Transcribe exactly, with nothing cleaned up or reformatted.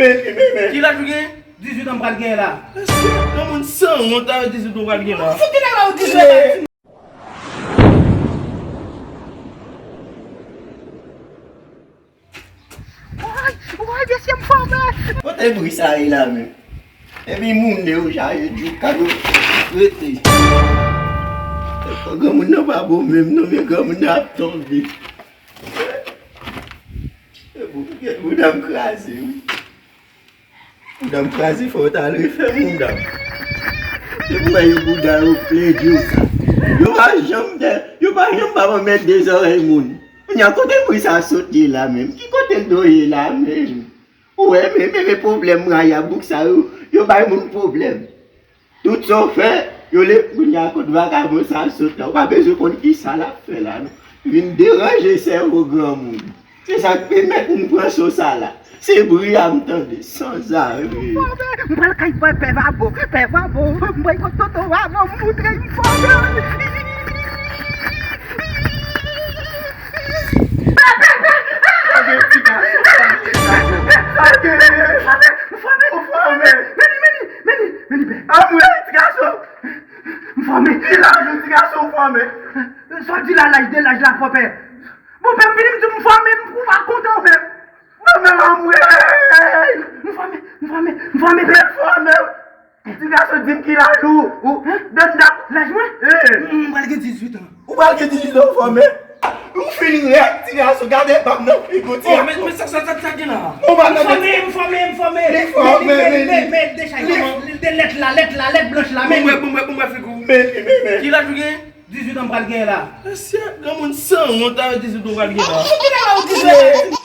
Men, men, men. Ki laj ou gen? Dizuit an m pral gen la. Granmoun sanwont avè dizuit ou pral gen la. Fouti nan la ou dizuit. Woy, woy, mesye m fòme. Kote bri sa ye la menm? Epi moun yo chaje di kado rete. Granmoun nan pa bon menm non, men granmoun nan ap tonbe. Bouda m kraze wi. Bouda m kraze, fò w ta al refè bouda m. Se pou wè yo bouda yo plen di w sa. Yo pa janm de, yo pa janm pa mèt de zòrèy moun. Kounye a kote bri sa sot ye la menm? Ki kote l do ye la menm? Ou wè, men, men, men pwoblèm mwen a bouk sa yo, yo bay moun pwoblèm. Tout sa w fè, yo le kounye a kot vakabon sa sot la. Ou pa bezwen konn kisa l ap fè la non. Vin deranje sèvo granmoun. Se sa k pèmèt m pran so sa la. Se bri a m tande, sanzave. M pral kay pè, pè Vabo, pè Vabo. M pral kot tonton Vabo, m moutre m fòme. Pè, pè, pè. Pè, pè, pè. Pè, pè, pè. Pè, pè, pè. M fòme, m fòme. Men li, men li, men li, men li, pè. Anmwey, ti gason. M fòme. Ki laj ou, ti gason, ou fòme? Sa w di la, laj de laj la, fò pè. Bon, pè, m vini, m di w m fòme, m pou pa kontan, pè. Mwen menm anmwey! M fòme, m fòme, m fòme, pè. Fòme! Ti gason di m ki laj ou, ou, hein? Dènda. Laj mwen? Eh. M, m pral gen dizuit an. Ou pral gen dizuit an, ou fòme? Ou fin rèd, ti gason, gade bab nan figi w, ti gason. Oh, men, men sa, sa, sa, sa gen la? Ou pa tande? M fòme, m fòme, m fòme. Li fòme, men, men, men, men, men, dechaj, li kòman? De lèt la, lèt la, lèt blanch la, men. Bon, mwen, bon, mwen, bon, mwen, figi w. Men, men, men. Ki laj ou gen? Dizuit an m pral gen la. Mesye, granmoun sanwont avè dizuit ou pral gen la. Fouti nan la ou dizuit.